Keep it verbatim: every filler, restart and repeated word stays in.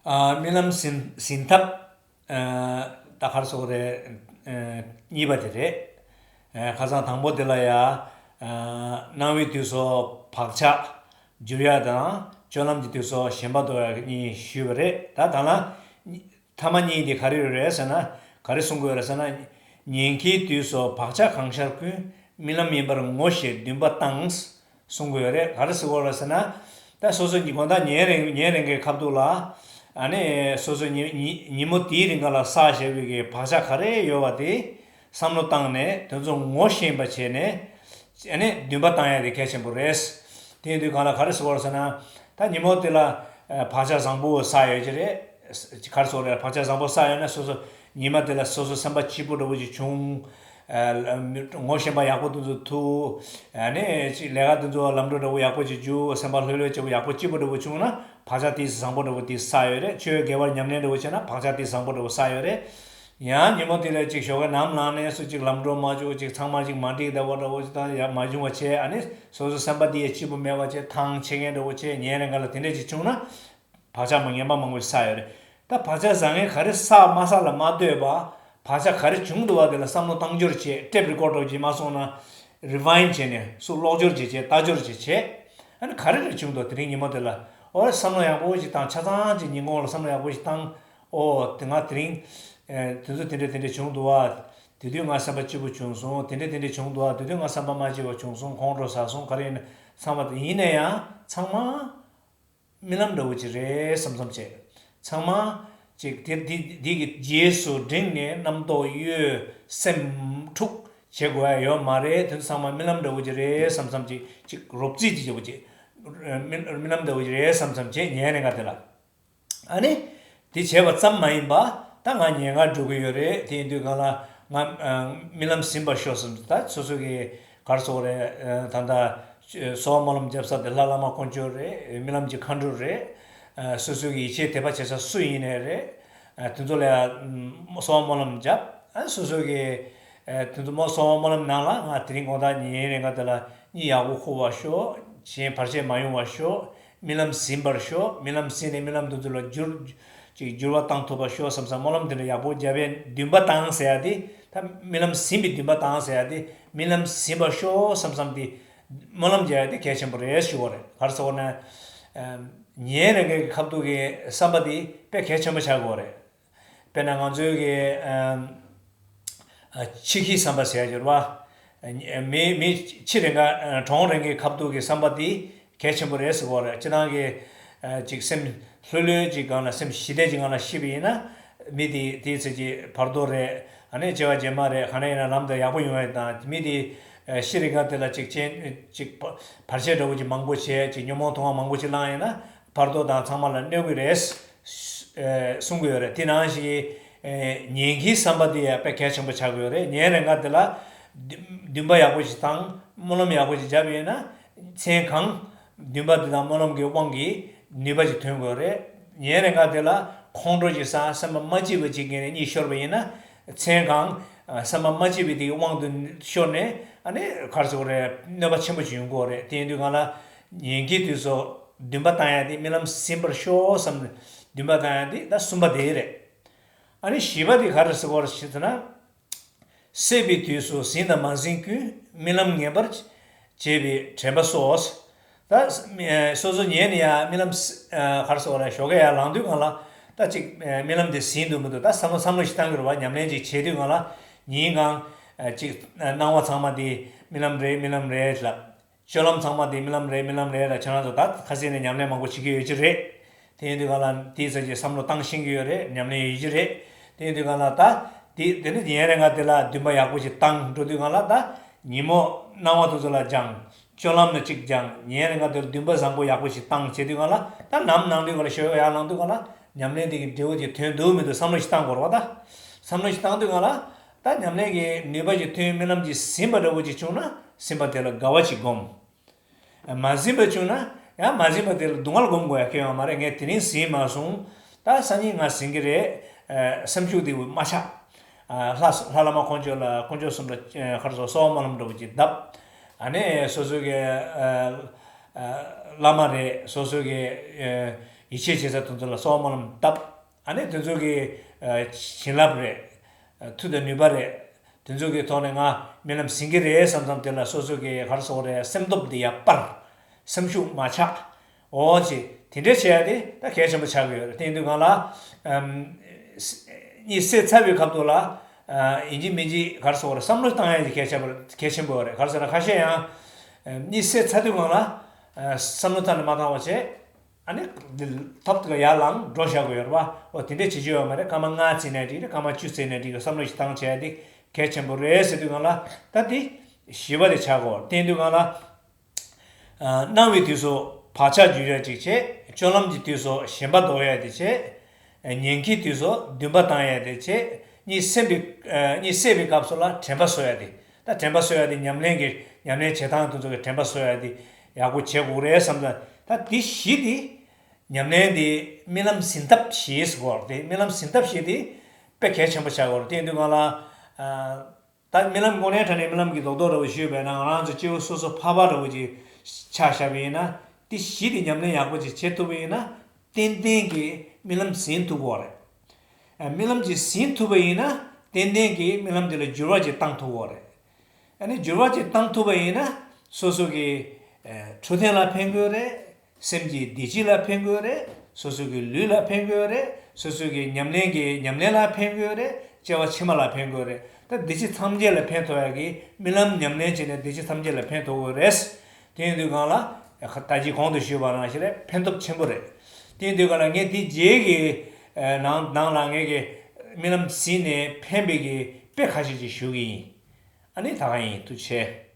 ཨ། རྨི་ལམ་ཟིན་ཟིན་ཐབས། ཨ། ད་ག་རེ་ཟེར་དགོས་རེད། ཨ། གཉིས་པ་དེ་རེད། ཨ། ཁ་སང་དང་པོ་དེ་ལ་ཡ། ཨ། སྣང་བའི་དུས་སུ་བག་ཆགས་འགྱུར་ཡ་དང་སྤྱོད་ལམ་གྱི་དུས་སུ་ཞེན་པ་འདོར་ཡ་གཉིས་ཞུས་པ་རེད། ད་ད་ལ་ཐ་མ་གཉིས་དེ་ག་རེ་ཡོད་རེད་ཟེར་ན། ག་རེ་གསུང་གི་ཡོད་རེད་ཟེར་ན། ཉལ་གྱི་དུས་སུ་བག་ཆགས་གང་ཤར་ཀུན་རྨི་ལམ་ཡིན་པར་ངོ་ཤེས་འདུན་པ་བཏང་། གསུང་གི་ཡོད་རེད། ག་རེ་ཟེར་གྱི་ཡོད་རེད་ཟེར་ན། ད་སོ་སོ་ཉིན་དགོང་དག་ཉལ་རན་ཉལ་རན་གྱི་ཁ་ཐུག་ལ། ཨ་ནི་སོ་སོ་ཉི་ཉི་ཉིན་མོ་དེའི་རིང་ག་ལ་བསགས་བཞག་པའི་གི་བག་ཆགས་ག་རེ་ཡོད་པ་དེ་བསམ་བློ་བཏང་ནས་དེ་ཚོ་ངོ་ཤེས་པ་བྱས་ནས། ཨ་ནི་འདུན་པ་བཏང་ཡ་དེ་གལ་ཆེན་པོ་རེད། དེ་ཡིན་དུས་གང་ལ་ག་རེ་ཟེར་བ་རེད་ཟེར་ན། ད་ཉིན་མོ་དེ་ལ་ཨ་བག་ཆགས་བཟང་པོ་བསགས་ཡོད་ཀྱི་རེད། ག་རེ་ཟེར་རེད། བག་ཆགས་བཟང་པོ་བསགས་ཡོད་ན་སོ་སོ་ཉི་མ་དེ་ལ་སོ་སོ་སེམས་པ་སྐྱིད་པོ་འདྲ་བོ་ཅིག་བྱུང་། ཨ་ངོ་ཤེས་པ་ཡག་པོ་དེ་ཚོ་ཐུག་ཨ་ནི་ཅིག་ལས་ཀ་དེ་ཚོ་ལམ་འགྲོ་འདྲ་བོ་ཡག་པོ་ཅིག་འཇུག་སེམས་པ་ལྷོད་ལྷོད་བྱེད་པོ་ཡག་པོ་སྐྱིད་པོ་འདྲ་བོ་བྱུང་ན་བག་ཆགས་དེ་བཟང་པོ་འདྲ་བོ་དེ་བསགས་ཡོད་རེད། ཆོས་དགེ་བར་ཉམས་ལེན་འདྲ་བོ་བྱས་ན་བག་ཆགས་དེ་བཟང་པོ་འདྲ་བོ་བསགས་ཡོད་རེད། ཡང་ཉིན་མོ་དེ་ལ་ཅིག་ཞོགས་ཀས་ནམ་ལངས་ནས་སུ་ཅིག་ལམ་འགྲོ་མ་བཅུག་ཅིག་ཚང་མ་ཅིག་མ་འགྲིག་བསྡད་པ་འདྲ་བོ་ཅིག་དང་ཡང་མ་བྱུང་བ་བྱས། ཨ་ནི་སོ་སོ་སེམས་པ་འདི་ཡང་སྐྱིད་པོ་མེད་པ་བྱས། ཐང་ཆད་མཁན་འདྲ་བོ་བྱས། ཉལ་རན་ག་ལ་དེ་འདྲ་ཅིག་བྱུང་ན་བག་ཆགས་མ་ངན་པ་མང་པོ་ཞིག་བསགས་ཡོད་རེད། ད་བག་ཆགས་བཟང་ངན་ག་རེ་བསགས་མ་བསགས་ལ་མ་ལྟོས་པ། བག་ཆགས་ག་རེ་བྱུང་འདུག་བ་དེ་ལ་བསམ་བློ་བཏང་སྦྱོར་བྱས། ཊེབ་རི་ཀོར་ཌར་ཅིག་མ་སོང་ན་རི་ཝའིན་བྱས་ནས་སུ་ཀློག་སྦྱོར་ཅིག་བྱས། ལྟ་སྦྱོར་ཅིག་བྱས། ཨ་ནི་ག་རེ་རེ་བྱུང་འདུག་དེ་རིང་ཉིན་མོ་དེ་ལ། ཨོ་བསམ་བློ་ཡག་པོ་ཅིག་བཏང་། ཆ་ཚང་ཅིག་ཉིན་གུང་ལ་བསམ་བློ་ཡག་པོ་ཞིག་བཏང་། ཨོ་དེ་ང་དེ་རིང་ཨེ་དེ་ཚོ་དེ་འདྲ་དེ་འདྲ་བྱུང་འདུག་བ། དེ་དུས་ང་སེམས་པ་སྐྱིད་པོ་བྱུང་སོང་། དེ་འདྲ་དེ་འདྲ་བྱུང་འདུག་བ། དེ་དུས་ང་སེམས་པ་མ་སྐྱིད་པ་བྱུང་སོང་། ཁོང་ཁྲོ་ཟ་སོང་། ག་རེ་ཡིན་ན་ཚང་མ་དེ་ཡིན་ན་ཡང་ཚང་མ་རྨི་ལམ་འདྲ་བོ་ཅིག་རེད་བསམ་བསམ་བྱས། ཚང་མ་ཅིག་དེ་དེ་དེ་གི་རྗེས་སུ་འབྲངས་ནས་རྣམ་རྟོག་གཡོ་སེམས་འཁྲུག་བྱེད་དགོས་ཡ་ཡོད་མ་རེད། དེ་ཚོ་ཚང་མ་རྨི་ལམ་འདྲ་བོ་ཅིག་རེད་བསམ་བསམ་ཅིག་ཅིག་རོབ་རྩིས་ཅིག་བྱེད་པོ་ཅིག་རྨི་རྨི་ལམ་འདྲ་བོ་ཅིག་རེད་བསམ་བསམ་བྱས་ཉལ་ནས་ག་དེ་ལ། ཨ་ནི། དེ་བྱས་པ་ཙམ་མ་ཡིན་པ། ད་ང་ཉལ་ཁར་འགྲོ་གི་ཡོད་རེད། དེ་ཡིན་དུས་གང་ལ་ང་ཨ་རྨི་ལམ་ཟིན་པར་ཤོག་བསམ། ད་སོ་སོ་གི་ག་རེ་ཟེར་དགོས་རེད། ཨ་ད་ལྟ་གསོལ་བ་སྨོན་ལམ་རྒྱབ་ས་དེ་ལྷ་བླ་མ་དཀོན་མཆོག་རེད། རྨི་ལམ་གྱི་མཁའ་འགྲོ་རེད། ཨ་སོ་སོ་གི་ཡིད་ཆེས་དད་པ་བྱེད་ས་སུ་ཡིན་ནའི་རེད། ཨ་དེ་ཚོ་ལ་ཨ་གསོལ་བ་སྨོན་ལམ་རྒྱབ། ཨ་སོ་སོ་གི་ཨ་དེ་ཚོ་མོ་གསོལ་བ་སྨོན་ལམ་ནང་ལ་ང་དེ་རིང་དགོང་དག་ཉིན་རེ་འགའ་དེ་ལ་གཉིད་ཡག་པོ་ཁུག་པར་ཤོག་གཞན་བར་ཆད་མ་ཡོང་བར་ཤོག་རྨི་ལམ་ཟིན་པར་ཤོག་རྨི་ལམ་ཟིན་ནས་རྨི་ལམ་དེ་ཚོ་ལ་འགྱུར་ཅིག་འགྱུར་བ་བཏང་ཐུབ་པར་ཤོག་བསམ་བསམ་སྨོན་ལམ་དེ་འདྲ་ཡག་པོ་རྒྱབ་པའི་འདུན་པ་བཏང་ཟེར་ཡ་དེ། ད་རྨི་ལམ་ཟིན་པའི་འདུན་པ་བཏང་ཟེར་ཡ་དེ། རྨི་ལམ་ཟིན་པར་ཤོག་བསམ་བསམ་དེ་སྨོན་ལམ་རྒྱག་ཡ་དེ་གལ་ཆེན་པོ་རེད་ཞུ་བ་རེད། ག་རེ་ཟེར་བ་ན། ཉལ་རན་གྱི་ཁ་ཐུག་གི་བསམ་པ་དེ་དཔེ་གལ་ཆེན་པོ་ཆགས་དགོས་རེད། དཔེར་ན་ང་ཚོའི་གི་ཨམ་ཨ་འཆི་ཁའི་བསམ་པ་ཟེར་ཡ་ཡོད་རེད་བ། མི་མི་འཆི་རན་ག་གྲོངས་རན་གྱི་ཁ་ཐུག་གི་བསམ་པ་དེ་གལ་ཆེན་པོ་རེད་ཟེར་གོ་རེད། སྤྱིར་བཏང་གི་ཨ་ཅིག་སེམས་ལྷོད་ལྷོད་ཅིག་སྒང་ལ་སེམས་ཞི་བདེ་ཅིག་སྒང་ལ་ཤི་བ་ཡིན་ན། མི་དེ་དེའི་ཚེ་ཀྱི་བར་དོ་རེད། ཨ་ནི་སྐྱེ་བ་རྗེས་མ་རེད། ག་ནས་ཡིན་ན་ལམ་དུ་ཡག་པོ་ཡོང་ཡ་དང་། མི་དེ་ཨ་ཤི་རན་ག་དེ་ལ་ཅིག་ཅན་ཅིག་བར་བར་ཆད་འདྲ་བོ་ཅིག་མང་པོ་བྱས་ཅིག་ཉོན་མོངས་དུག་ལྔ་མང་པོ་ཅིག་བླངས་ཡིན་ན། བར་དོ་དང་ཚང་མ་ལ་གནོད་ཀྱི་རེད། ཨེ་གསུང་གི་ཡོད་རེད། དེ་ནང་བཞིན་ཨེ་ཉལ་གྱི་བསམ་པ་དེ་ཡང་དཔེ་གལ་ཆེན་པོ་ཆགས་ཀྱི་ཡོད་རེད། ཉལ་རན་ག་དེ་ལ་འདུན་འདུན་པ་ཡག་པོ་ཞིག་དང་སྨོན་ལམ་ཡག་པོ་ཞིག་བརྒྱབ་ཡོད་ན། མཚན་གང་འདུན་པ་དེ་དང་སྨོན་ལམ་གྱི་དབང་གིས་ནུས་པ་ཞིག་ཐོན་དགོས་རེད། ཉལ་རན་ག་དེ་ལ་ཁོང་ཁྲོ་ཞིག་ཟ། སེམས་པ་མ་སྐྱིད་པ་ཅིག་གི་ནས་གཉིད་ཤོར་བ་ཡིན་ན། མཚན་གང་ཨ་སེམས་པ་མ་སྐྱིད་པའི་དེ་གི་དབང་དུ་ཤོར་ནས་ཨ་ནི་ག་རེ་ཟེར་དགོས་རེད། གནོད་པ་ཆེན་པོ་ཞིག་ཡོང་གི་ཡོད་རེད། དེ་ཡིན་དུས་གང་ལ་ཉལ་གྱི་དུས་སུ་འདུན་པ་བཏང་ཡ་དེ། རྨི་ལམ་ཟིན་པར་ཤོག་བསམ་ནས་འདུན་པ་བཏང་ཡ་དེ་ད་གསུམ་པ་དེ་རེད། ཨ་ནི་བཞི་པ་དེ་ག་རེ་ཟེར་དགོས་རེད་ཟེར་ན། སད་པའི་དུས་སུ་ཟིན་དང་མ་ཟིན་ཀུན། རྨི་ལམ་ངེས་པར་བྱེད་པའི་དྲན་པ་གསོ། ད་སོ་སོ་ཉལ་ནས་ཡང་རྨི་ལམ་ག་རེ་ཟེར་དགོས་རེད། ཞོགས་ཀས་ཡར་ལངས་དུས་སྒང་ལ་ད་ཅིག་རྨི་ལམ་དེ་ཟིན་འདུག་མི་འདུག་ད་བསམ་བློ་བསམ་བློ་ཞིག་བཏང་གི་རེད་བ། ཉམས་ལེན་ཅིག་བྱེད་དུས་སྒང་ལ་ཉིན་གང་ཅིག་སྣང་བ་ཚང་མ་དེ་རྨི་ལམ་རེད། རྨི་ལམ་རེད་ལབ། སྤྱོད་ལམ་ཚང་མ་དེ་རྨི་ལམ་རེད། རྨི་ལམ་རེད་ལ། ཁྱེད་རང་ཚོ་ད་ཁ་སང་ནས་ཉམས་ལེན་མང་པོ་བྱེད་ཀྱི་ཡོད་ཀྱི་རེད། དེ་ཡིན་དུས་གང་ལ་དེའི་ཚེ་ཀྱི་བསམ་བློ་བཏང་ཤེས་ཀྱི་ཡོད་རེད། ཉམས་ལེན་ཡོད་ཀྱི་རེད། དེ་ཡིན་དུས་གང་ལ་ད་དེ་དེ་ནི་ཉལ་རན་ག་དེ་ལ་འདུན་པ་ཡག་པོ་ཞིག་བཏང་འགྲོ་དུས་གང་ལ། ད་ཉིན་མོ་སྣང་བ་དེ་ཚོ་ལ་སྦྱང་། སྤྱོད་ལམ་ལ་གཅིག་སྦྱང་། ཉལ་རན་ག་དེ་ལ་འདུན་པ་བཟང་པོ་ཡག་པོ་ཞིག་བཏང་བྱེད་དུས་གང་ལ། ད་ནམ་ལངས་དུས་གང་ལ་ཞོགས་ཡར་ལངས་དུས་གང་ལ་ཉམས་ལེན་དེ་གི་འབྲས་བུ་དེ་ཐོན་འདུག་མི་འདུག་བསམ་བློ་ཞིག་བཏང་དགོས་རེད་བ། ད་བསམ་བློ་ཞིག་བཏང་དུས་གང་ལ། ད་ཉམས་ལེན་གྱི་ནུས་པ་ཞིག་ཐོན། རྨི་ལམ་གྱི་ཟིན་པ་འདྲ་བོ་ཅིག་བྱུང་ན་ཟིན་པ་དེ་ལ་དགའ་བ་ཅིག་སྒོམ། མ་ཟིན་པ་བྱུང་ན་ཡང་མ་ཟིན་པ་དེ་ལ་སྡུག་བསྔལ་སྒོམ་དགོས་ཡ་ཁྱོན་ཡོད་མ་རེད། ངས་དེ་རིང་ཟིན་མ་སོང་། ད་སང་ཉིན་ང་ཟིན་གྱི་རེད། ཨ་སེམས་ཤུགས་དེ་མ་ཆག་ཨ་ལྷ་ལྷ་བླ་མ་དཀོན་མཆོག་ལ་དཀོན་མཆོག་གསུམ་ལ་ཨ་ག་རེ་ཟེར། གསོལ་བ་སྨོན་ལམ་འདྲ་བོ་ཅིག་བཏབ། ཨ་ནི་སོ་སོ་གི་ཨ་ཨ་བླ་མ་རེད། སོ་སོ་གི་ཨ་ ཡིད་ཆེས་བྱེད་ས་དེ་ཚོ་ལ་གསོལ་བ་སྨོན་ལམ་བཏབ། ཨ་ནི་དེ་ཚོ་གི་ཨ་བྱིན་རླབས་རེད། མཐུ་དང་ནུས་པ་རེད། དེ་ཚོ་གི་ཐོག་ནས་ང་རྨི་ལམ་ཟིན་གྱི་རེད་བསམ་བསམ་དེ་ལ་སོ་སོ་གི་ག་རེ་ཟེར་དགོས་རེད། སེམས་སྟོབས་འདི་ཡར་སྤར། སེམས་ཤུགས་མར་ཆག་འོ་ཅེ་དེ་འདྲ་བྱས་ཡ་དེ་ད་གལ་ཆེན་པོ་ཆགས་ཀྱི་ཡོད་རེད། དེ་ཡིན་དུས་སྒང་ལ་ཨམ་གཉིད་སད་ཚར་བའི་སྐབས་དུ་ལ་ཨ་ཡིན་གཅིག་མིན་གཅིག་ག་རེ་ཟེར་དགོས་རེད། བསམ་བློ་བཏང་ཡ་དེ་གལ་ཆེན་པོ་གལ་ཆེན་པོ་རེད། ག་རེ་ཟེར་ན་ཁ་ཤས་ཡང་ཨ་གཉིད་སད་ཚར་དུས་སྒང་ལ་ཨ་བསམ་བློ་བཏང་ནས་མ་བཏང་བ་བྱས། ཨ་ནི་འདི་ཐབས་དེ་ཡར་ལངས་འགྲོ་བཞག་དགོས་ཡོད་རེད་པ། འོ་དེ་འདྲས་བྱེད་རྒྱུ་ཡོད་མ་རེད། སྐར་མ་ལྔ་བརྩིས་ནས་འགྲིག་རེད། སྐར་མ་བཅུ་བརྩིས་ནས་འགྲིག་རེད། བསམ་བློ་ཞིག་བཏང་བྱས་ཏེ་གལ་ཆེན་པོ་རེད་ཟེར་དུས་སྒང་ལ་ད་དེ་བཞི་པ་དེ་ཆགས་དགོས། དེ་ཡིན་དུས་སྒང་ལ་ཨ་སྣང་བའི་དུས་སུ་བག་ཆགས་འཇུ་ཡ་ཅིག་བྱེད། སྤྱོད་ལམ་གྱི་དུས་སུ་ཞེན་པ་ལྡོག་ཡ་དེ་བྱེད། ཉན་གྱི་དུས་སུ་འདུན་པ་བཏང་ཡ་དེ་བྱེད། གཉིད་སད་པའི་ཨ་གཉིད་སད་པའི་སྐབས་སུ་ལ་དྲན་པ་གསོ་ཡ་དེ། ད་དྲན་པ་གསོ་ཡ་དེ་ཉམས་ལེན་གྱི་ཉམས་ལེན་བྱེད་སྟངས་དེ་ཚོ་གི་དྲན་པ་གསོ་ཡ་དེ་ཡག་པོ་བྱེད་དགོས་རེད་བསམ་ད། ད་འདི་བཞི་དེ་ཉམས་ལེན་དེ་རྨི་ལམ་ཟིན་ཐབས་བཞི་ཟེར་གོ་རེད། རྨི་ལམ་ཟིན་ཐབས་བཞི་དེ་དཔེ་གལ་ཆེན་པོ་ཆགས་ཀྱི་ཡོད་རེད། དེ་ཡིན་དུས་སྒང་ལ་ཨ་ད་རྨི་ལམ་དངོས་གནས་དྲང་གནས་རྨི་ལམ་གྱི་རྡོག་རྡོག་འདྲ་བོ་ཞུས་པས་ན་ང་རང་ཚོ་སྐྱེ་བོ་སོ་སོ་ཕལ་པ་འདྲ་བོ་ཅིག་ཆ་བཞག་པ་ཡིན་ན། དེ་བཞི་དེ་ཉམས་ལེན་ཡག་པོ་ཅིག་བྱེད་ཐུབ་པ་ཡིན་ན་ཏན་ཏན་གྱིས་རྨི་ལམ་ཟིན་ཐུབ་ཀྱི་ཡོད་རེད། ཨ་རྨི་ལམ་ཅིག་ཟིན་ཐུབ་པ་ཡིན་ན་ཏན་ཏན་གྱིས་རྨི་ལམ་དེ་ལ་འགྱུར་བ་ཅིག་བཏང་ཐུབ་ཀྱི་ཡོད་རེད། ཨ་ནི་འགྱུར་བ་ཅིག་བཏང་ཐུབ་པ་ཡིན་ན་སོ་སོ་གི་ཨ་འཕྲོད་བསྟེན་ལ་ཕན་གྱི་ཡོད་རེད། སེམས་ཀྱི་བདེ་སྐྱིད་ལ་ཕན་གྱི་ཡོད་རེད། སོ་སོ་གི་ལུས་ལ་ཕན་གྱི་ཡོད་རེད། སོ་སོ་གི་ཉམས་ལེན་གྱི་ཉམས་ལེན་ལ་ཕན་གྱི་ཡོད་རེད། སྐྱེ་བ་ཕྱི་མ་ལ་ཕན་གྱི་ཡོད་རེད། ད་འདི་ཕྱི་ཐམས་ཅད་ལ་ཕན་ཐོགས་ཡག་གི་རྨི་ལམ་ཉམས་ལེན་བྱས་ནས་འདི་ཕྱི་ཐམས་ཅད་ལ་ཕན་ཐོགས་ཀྱི་ཡོད་རེད། དེ་ཡིན་དུས་སྒང་ལ་ད་ཅི་གོང་དུ་ཞུས་པ་ནང་བཞིན་རེད། ཕན་སྟོབས་ཆེན་པོ་རེད། དེ་ཡིན་དུས་སྒང་ལ་ངས་འདི་རྗེས་ཀྱི་ནང་ནང་ལ་ངས་ཀྱི་རྨི་ལམ་ཟིན་ནས་ཕན་པའི་གི་དཔེ་ཁ་ཤས་ཅིག་ཞུ་གི་ཡིན། ཨ་ནི་ད་ག་ཡིན། ཐུགས་རྗེ་ཆེ།